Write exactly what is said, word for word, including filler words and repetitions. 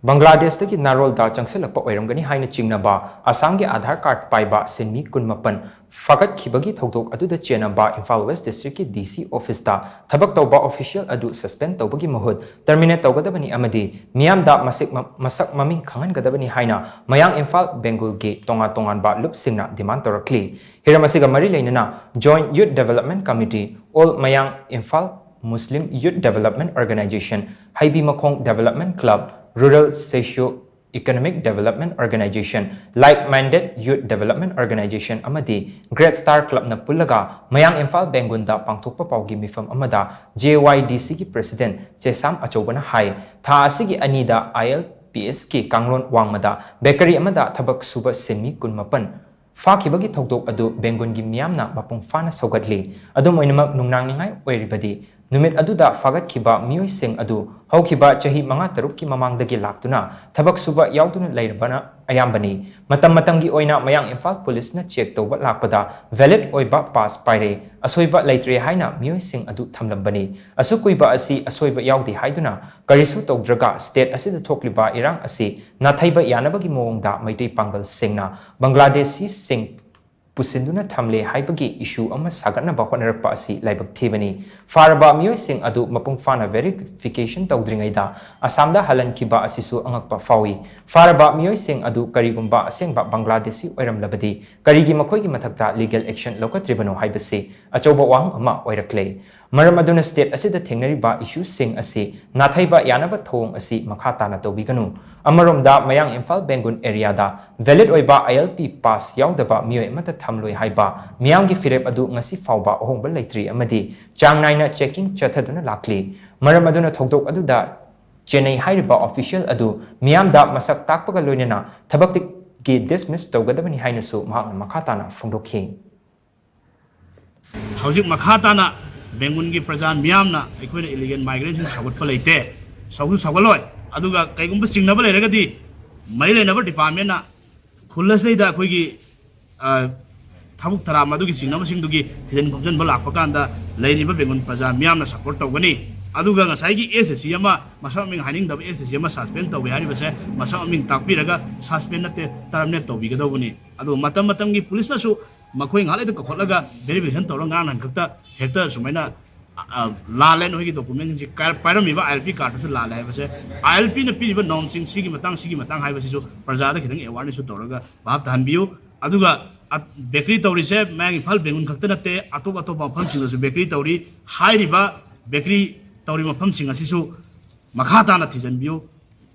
ꯕꯪꯒ꯭ꯂꯥꯗꯦꯁꯇꯒꯤ ꯅꯥꯔꯣꯜꯗ ꯆꯪꯁꯤꯜꯂꯛꯄ ꯑꯣꯏꯔꯝꯒꯅꯤ ꯍꯥꯏꯅ ꯆꯤꯡꯅꯕ ꯑꯁꯥꯝꯒꯤ ꯑꯥꯙꯥꯔ ꯀꯥꯔꯗ ꯄꯥꯏꯕ ꯁꯤꯟꯃꯤ ꯀꯨꯟꯃꯥꯄꯟ ꯐꯥꯒꯠꯈꯤꯕꯒꯤ ꯊꯧꯗꯣꯛ ꯑꯗꯨꯗ ꯆꯦꯟꯅꯕ ꯏꯝꯐꯥꯜ ꯋꯦꯁ ꯗꯤꯁꯇ꯭ꯔꯤꯛꯀꯤ ꯗꯤ ꯁꯤ ꯑꯣꯐꯤꯁꯇ ꯊꯕꯛ ꯇꯧꯕ ꯑꯣꯐꯤꯁꯤꯌꯦꯜ ꯑꯗꯨ ꯁꯁꯄꯦꯟ ꯇꯧꯕꯒꯤ ꯃꯍꯨꯠ ꯇꯔꯃꯤꯅꯦꯠ ꯇꯧꯒꯗꯕꯅꯤ ꯑꯃꯗꯤ ꯃꯤꯌꯥꯝꯗ ꯃꯁꯛ ꯃ-, ꯃꯁꯛ ꯃꯃꯤꯡ ꯈꯪꯍꯟꯒꯗꯕꯅꯤ ꯍꯥꯏꯅ ꯃꯌꯥꯡ ꯏꯝꯐꯥꯜ ꯕꯦꯡꯒꯨꯜꯒꯤ ꯇꯣꯉꯥꯟ ꯇꯣꯉꯥꯟꯕ ꯂꯨꯞꯁꯤꯡꯅ ꯗꯤꯃꯥꯟ ꯇꯧꯔꯛꯂꯤ꯫ ꯍꯤꯔꯝ ꯑꯁꯤꯒ ꯃꯔꯤ ꯂꯩꯅꯅ Joint Youth Development Committee, All Mayang Imphal Muslim Youth Development Organization, ꯍꯩꯕꯤ ꯃꯈꯣꯡ Development Club, Rural Socio Economic Development Organization, Like Minded Youth Development Organization ꯑꯃꯗꯤ Great Star Clubꯅ ꯄꯨꯜꯂꯒ ꯃꯌꯥꯡ ꯏꯝꯐꯥꯜ ꯕꯦꯡꯒꯨꯟꯗ ꯄꯥꯡꯊꯣꯛꯄ ꯄꯥꯎꯒꯤ ꯃꯤꯐꯝ ꯑꯃꯗ J Y D Cꯒꯤ President ꯆꯦꯁꯥꯝ ꯑꯆꯧꯕꯅ ꯍꯥꯏ, ꯊꯥ ꯑꯁꯤꯒꯤ ꯑꯅꯤꯗ I L P Sꯀꯤ ꯀꯥꯡꯂꯣꯟ ꯋꯥꯡꯃꯗ ꯕꯦꯀꯔꯤ ꯑꯃꯗ ꯊꯕꯛ ꯁꯨꯕ ꯁꯤꯟꯃꯤ ꯀꯨꯟꯃꯥꯄꯟ ꯐꯥꯈꯤꯕꯒꯤ ꯊꯧꯗꯣꯛ ꯑꯗꯨ ꯕꯦꯡꯒꯨꯟꯒꯤ ꯃꯤꯌꯥꯝꯅ ꯃꯄꯨꯡ ꯐꯥꯅ ꯁꯧꯒꯠꯂꯤ꯫ ꯑꯗꯨꯝ ꯑꯣꯏꯅꯃꯛ, ꯅꯨꯡꯅꯥꯡꯅꯤꯡꯉꯥꯏ ꯑꯣꯏꯔꯤꯕꯗꯤ ꯅꯨꯃꯤꯠ ꯑꯗꯨꯗ ꯐꯥꯒꯠꯈꯤꯕ ꯃꯤꯑꯣꯏꯁꯤꯡ ꯑꯗꯨ ꯍꯧꯈꯤꯕ ꯆꯍꯤ ꯃꯉꯥ ꯇꯔꯨꯛꯀꯤ ꯃꯃꯥꯡꯗꯒꯤ ꯂꯥꯛꯇꯨꯅ ꯊꯕꯛ ꯁꯨꯕ ꯌꯥꯎꯗꯨꯅ ꯂꯩꯔꯕꯅ ꯑꯌꯥꯝꯕꯅꯤ꯫ ꯃꯇꯝ ꯃꯇꯝꯒꯤ ꯑꯣꯏꯅ ꯃꯌꯥꯡ ꯏꯝꯐꯥꯜ ꯄꯨꯂꯤꯁꯅ ꯆꯦꯛ ꯇꯧꯕ ꯂꯥꯛꯄꯗ ꯚꯦꯂꯤꯗ ꯑꯣꯏꯕ ꯄꯥꯁ ꯄꯥꯏꯔꯦ, ꯑꯁꯣꯏꯕ ꯂꯩꯇ꯭ꯔꯦ ꯍꯥꯏꯅ ꯃꯤꯑꯣꯏꯁꯤꯡ ꯑꯗꯨ ꯊꯝꯂꯝꯕꯅꯤ꯫ ꯑꯁꯨꯛ ꯀꯨꯏꯕ ꯑꯁꯤ ꯑꯁꯣꯏꯕ ꯌꯥꯎꯗꯦ ꯍꯥꯏꯗꯨꯅ ꯀꯔꯤꯁꯨ ꯇꯧꯗ꯭ꯔꯒ ꯁ꯭ꯇꯦꯠ ꯑꯁꯤꯗ ꯊꯣꯛꯂꯤꯕ ꯏꯔꯥꯡ ꯑꯁꯤ ꯅꯥꯊꯩꯕ ꯌꯥꯅꯕꯒꯤ ꯃꯑꯣꯡꯗ ꯃꯩꯇꯩ ꯄꯥꯡꯒꯜꯁꯤꯡꯅ ꯕꯪꯒ꯭ꯂꯥꯗꯦꯁꯤꯁꯤꯡ ꯄꯨꯁꯤꯟꯗꯨꯅ ꯊꯝꯂꯦ ꯍꯥꯏꯕꯒꯤ ꯏꯁꯨ ꯑꯃ ꯁꯥꯒꯠꯅꯕ ꯍꯣꯠꯅꯔꯛꯄ ꯑꯁꯤ ꯂꯥꯏꯕꯛ ꯊꯤꯕꯅꯤ꯫ ꯐꯥꯔꯕ ꯃꯤꯑꯣꯏꯁꯤꯡ ꯑꯗꯨ ꯃꯄꯨꯡ ꯐꯥꯅ ꯚꯦꯔꯤꯐꯤꯀꯦꯁꯟ ꯇꯧꯗ꯭ꯔꯤꯉꯩꯗ ꯑꯁꯥꯝꯗ ꯍꯜꯍꯟꯈꯤꯕ ꯑꯁꯤꯁꯨ ꯑꯉꯛꯄ ꯐꯥꯎꯏ꯫ ꯐꯥꯔꯕ ꯃꯤꯑꯣꯏꯁꯤꯡ ꯑꯗꯨ ꯀꯔꯤꯒꯨꯝꯕ ꯑꯁꯦꯡꯕ ꯕꯪꯒ꯭ꯂꯥꯗꯦꯁꯤ ꯑꯣꯏꯔꯝꯂꯕꯗꯤ ꯀꯔꯤꯒꯤ ꯃꯈꯣꯏꯒꯤ ꯃꯊꯛꯇ ꯂꯤꯒꯦꯜ ꯑꯦꯛꯁꯟ ꯂꯧꯈꯠꯇ꯭ꯔꯤꯕꯅꯣ ꯍꯥꯏꯕꯁꯤ ꯑꯆꯧꯕ ꯋꯥꯍꯪ ꯑꯃ ꯑꯣꯏꯔꯛꯂꯦ꯫ ꯃꯔꯝ ꯑꯗꯨꯅ ꯁ꯭ꯇꯦꯠ ꯑꯁꯤꯗ ꯊꯦꯡꯅꯔꯤꯕ ꯏꯁꯨꯁꯤꯡ ꯑꯁꯤ ꯅꯥꯊꯩꯕ ꯌꯥꯅꯕ ꯊꯧꯑꯣꯡ ꯑꯁꯤ ꯃꯈꯥ ꯇꯥꯅ ꯇꯧꯕꯤꯒꯅꯨ꯫ ꯑꯃꯔꯣꯝꯗ, ꯃꯌꯥꯡ ꯏꯝꯐꯥꯜ ꯕꯦꯡꯒꯨꯟ ꯑꯦꯔꯤꯌꯥꯗ ꯚꯦꯂꯤꯗ ꯑꯣꯏꯕ I L P ꯄꯥꯁ ꯌꯥꯎꯗꯕ ꯃꯤꯑꯣꯏ ꯑꯃꯠꯇ ꯊꯝꯂꯣꯏ ꯍꯥꯏꯕ ꯃꯤꯌꯥꯝꯒꯤ ꯐꯤꯔꯦꯞ ꯑꯗꯨ ꯉꯁꯤ ꯐꯥꯎꯕ ꯑꯍꯣꯡꯕ ꯂꯩꯇ꯭ꯔꯤ ꯑꯃꯗꯤ ꯆꯥꯡ ꯅꯥꯏꯅ ꯆꯦꯀꯤꯡ ꯆꯠꯊꯗꯨꯅ ꯂꯥꯛꯂꯤ꯫ ꯃꯔꯝ ꯑꯗꯨꯅ ꯊꯧꯗꯣꯛ ꯑꯗꯨꯗ ꯆꯦꯟꯅꯩ ꯍꯥꯏꯔꯤꯕ ꯑꯣꯐꯤꯁꯤꯌꯦꯜ ꯑꯗꯨ ꯃꯤꯌꯥꯝꯗ ꯃꯁꯛ ꯇꯥꯛꯄꯒ ꯂꯣꯏꯅꯅ ꯊꯕꯛꯇꯒꯤ ꯗꯤꯁꯃꯤꯁ ꯇꯧꯒꯗꯕꯅꯤ ꯍꯥꯏꯅꯁꯨ ꯃꯍꯥꯛꯅ ꯃꯈꯥ ꯇꯥꯅ ꯐꯣꯡꯗꯣꯛꯈꯤ꯫ ꯍꯧꯖꯤꯛ ꯃꯈꯥ ꯇꯥꯅ ꯕꯦꯡꯒꯨꯟꯒꯤ ꯄ꯭ꯔꯖꯥ ꯃꯤꯌꯥꯝꯅ ꯑꯩꯈꯣꯏꯅ ꯏꯂꯤꯒꯦꯜ ꯃꯥꯏꯒ꯭ꯔꯦꯟꯁꯤꯡ ꯁꯧꯒꯠꯄ ꯂꯩꯇꯦ, ꯁꯧꯁꯨ ꯁꯧꯒꯠꯂꯣꯏ꯫ ꯑꯗꯨꯒ ꯀꯩꯒꯨꯝꯕ ꯆꯤꯡꯅꯕ ꯂꯩꯔꯒꯗꯤ ꯃꯔꯤ ꯂꯩꯅꯕ ꯗꯤꯄꯥꯔꯠꯃꯦꯟꯅ ꯈꯨꯜ ꯑꯁꯤꯗꯩꯗ ꯑꯩꯈꯣꯏꯒꯤ ꯊꯕꯛ ꯊꯧꯔꯝ ꯑꯗꯨꯒꯤ ꯆꯤꯡꯅꯕꯁꯤꯡꯗꯨꯒꯤ ꯊꯤꯖꯤꯟ ꯈꯣꯝꯖꯤꯟꯕ ꯂꯥꯛꯄ ꯀꯥꯟꯗ ꯂꯩꯔꯤꯕ ꯕꯦꯡꯒꯨꯟ ꯄ꯭ꯔꯖꯥ ꯃꯤꯌꯥꯝꯅ ꯁꯄꯣꯔꯠ ꯇꯧꯒꯅꯤ꯫ ꯑꯗꯨꯒ ꯉꯁꯥꯏꯒꯤ ꯑꯦꯁ ꯑꯦꯁ ꯁꯤ ꯑꯃ, ꯃꯁꯛ ꯃꯃꯤꯡ ꯍꯥꯏꯅꯤꯡꯗꯕ ꯑꯦꯁ ꯑꯦꯁ ꯁꯤ ꯑꯃ ꯁꯁꯄꯦꯟ ꯇꯧꯋꯦ ꯍꯥꯏꯔꯤꯕꯁꯦ ꯃꯁꯛ ꯃꯃꯤꯡ ꯇꯥꯛꯄꯤꯔꯒ ꯁꯁꯄꯦꯟ ꯅꯠꯇꯦ, ꯇꯔꯃꯤꯅꯦꯠ ꯇꯧꯕꯤꯒꯗꯧꯕꯅꯤ꯫ ꯑꯗꯨꯒ ꯃꯇꯝ ꯃꯇꯝꯒꯤ ꯄꯨꯂꯤꯁꯅꯁꯨ ꯃꯈꯣꯏ ꯉꯥꯏꯍꯥꯛ ꯂꯩꯇ ꯀꯧꯈꯠꯂꯒ ꯚꯦꯔꯤꯐꯤꯀꯦꯁꯟ ꯇꯧꯔꯒ ꯉꯔꯥꯡ ꯅꯍꯥꯟ ꯈꯛꯇ ꯍꯦꯛꯇ ꯁꯨꯃꯥꯏꯅ ꯑ, ꯂꯥꯜꯂꯦ, ꯅꯣꯏꯒꯤ ꯗꯣꯀꯨꯃꯦꯟꯁꯤꯡꯁꯤ ꯀꯥꯏ-, ꯄꯥꯏꯔꯝꯃꯤꯕ ꯑꯥꯏ ꯑꯦꯜ ꯄꯤ ꯀꯥꯔꯠꯇꯨꯁꯨ ꯂꯥꯜꯂꯦ ꯍꯥꯏꯕꯁꯦ, ꯑꯥꯏ ꯑꯦꯜ ꯄꯤꯅ ꯄꯤꯔꯤꯕ ꯅꯣꯝꯁꯤꯡ ꯁꯤꯒꯤ ꯃꯇꯥꯡ, ꯁꯤꯒꯤ ꯃꯇꯥꯡ ꯍꯥꯏꯕꯁꯤꯁꯨ ꯄ꯭ꯔꯖꯥꯗ ꯈꯤꯇꯪ ꯑꯦꯋꯥꯔꯅꯦꯁꯁꯨ ꯇꯧꯔꯒ ꯚꯥꯞ ꯇꯥꯍꯟꯕꯤꯌꯨ꯫ ꯑꯗꯨꯒ ꯑ, ꯕꯦꯀꯔꯤ ꯇꯧꯔꯤꯁꯦ ꯃꯌꯥꯡ ꯏꯝꯐꯥꯜ ꯕꯦꯡꯒꯨꯜ ꯈꯛꯇ ꯅꯠꯇꯦ, ꯑꯇꯣꯞ ꯑꯇꯣꯞꯄ ꯃꯐꯝꯁꯤꯡꯗꯁꯨ ꯕꯦꯀꯔꯤ ꯇꯧꯔꯤ꯫ ꯍꯥꯏꯔꯤꯕ ꯕꯦꯀꯔꯤ ꯇꯧꯔꯤꯕ ꯃꯐꯝꯁꯤꯡ ꯑꯁꯤꯁꯨ ꯃꯈꯥ ꯇꯥꯅ ꯊꯤꯖꯤꯟꯕꯤꯌꯨ꯫